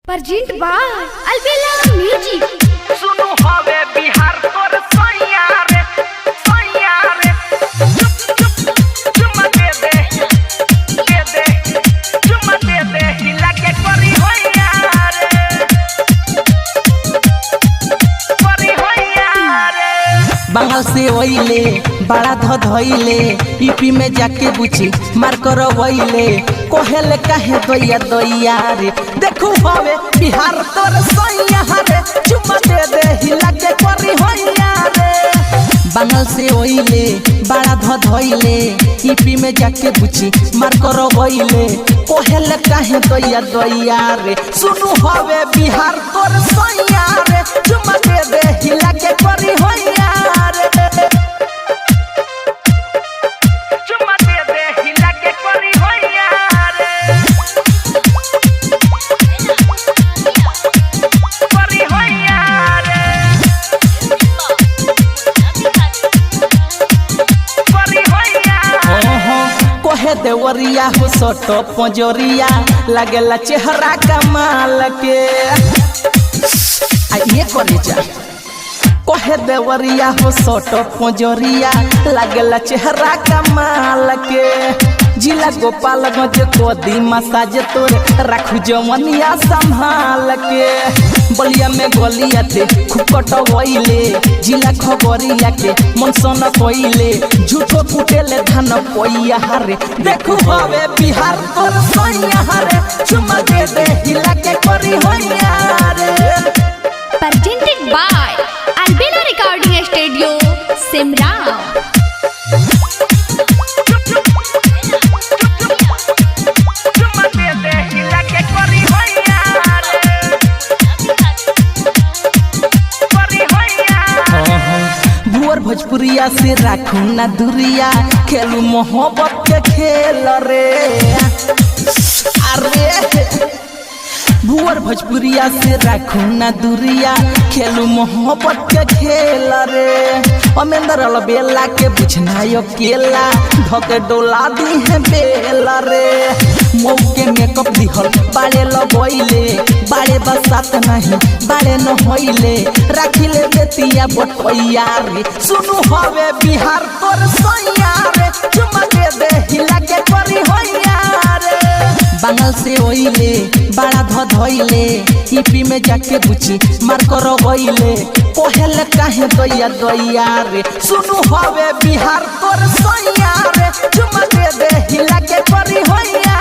Present by Albela music. सुनु हवे बिहार तोर सैया रे, सैया रे। चुप चुप चुमा दे दे, दे दे, चुमा दे दे, हिला के करी होइया रे, करी होइया रे। बंगाल से ओइले बड़ा ध धइले, यूपी में जाके बुची मार करवइले। कोहेले काहे दैया दैया रे, देखू हवे बिहार तोर सैया रे, चुमा दे दे हिला के करी होइया रे। बंगाल से ओइले बड़ा ध धइले, यूपी में जाके बुची मार करवइले। कोहेले काहे दैया दैया रे, सुनु हवे बिहार तोर सैया रे, चुमा दे दे हिला के करी होइया रे। चुमा दे दे हिला के करी होइया रे, करी होइया रे, करी होइया रे। ओहो, कोहे देवरिया हो सटो पंजोरिया, लागेला चेहरा कमाल के। आ ये करे जा। कोहे देवरिया हो सटो पंजोरिया, लागेला चेहरा कमाल के। जिला गोपालगंज कोदी मसाज तोर राखू जवनिया संभाल के। बलिया में गलिया थे खूब कटवैले, जिला खगरिया के मन सन कइले। झूठो कुटेले धान पैया रे, देखू हवे बिहार तोर सैया रे, चुमा दे दे हिला के करी होइया रे। Presented by Albela recording studio Simra. चुमा दे दे हिला के करी होइया रे, करी होइया रे। भुअर भोजपुरिया से राखू ना दुरिया, खेलू मोहब्बत के खेल रे। अरे भुअर भोजपुरिया से राखू ना दुरिया, खेलू मोहब्बत के खेल रे। अमेंदर अलबेला के बुझना यो केला, धोके डोला दी है बेल रे। मऊ के मेकअप दिहल बाड़े लगोइले, बाड़े बसात नहीं बाड़े न होइले। राखिले बेतिया बटोइया रे, सुनु हवे बिहार तोर सैया रे, चुमा दे दे हिला के करी होइया रे। बंगाल से ओइले बड़ा ध धइले, यूपी में जाके बुची मार करवइले। कोहेले काहे दैया दैया रे, सुनु हवे बिहार तोर सैया रे, चुमा दे दे हिला के करी होइया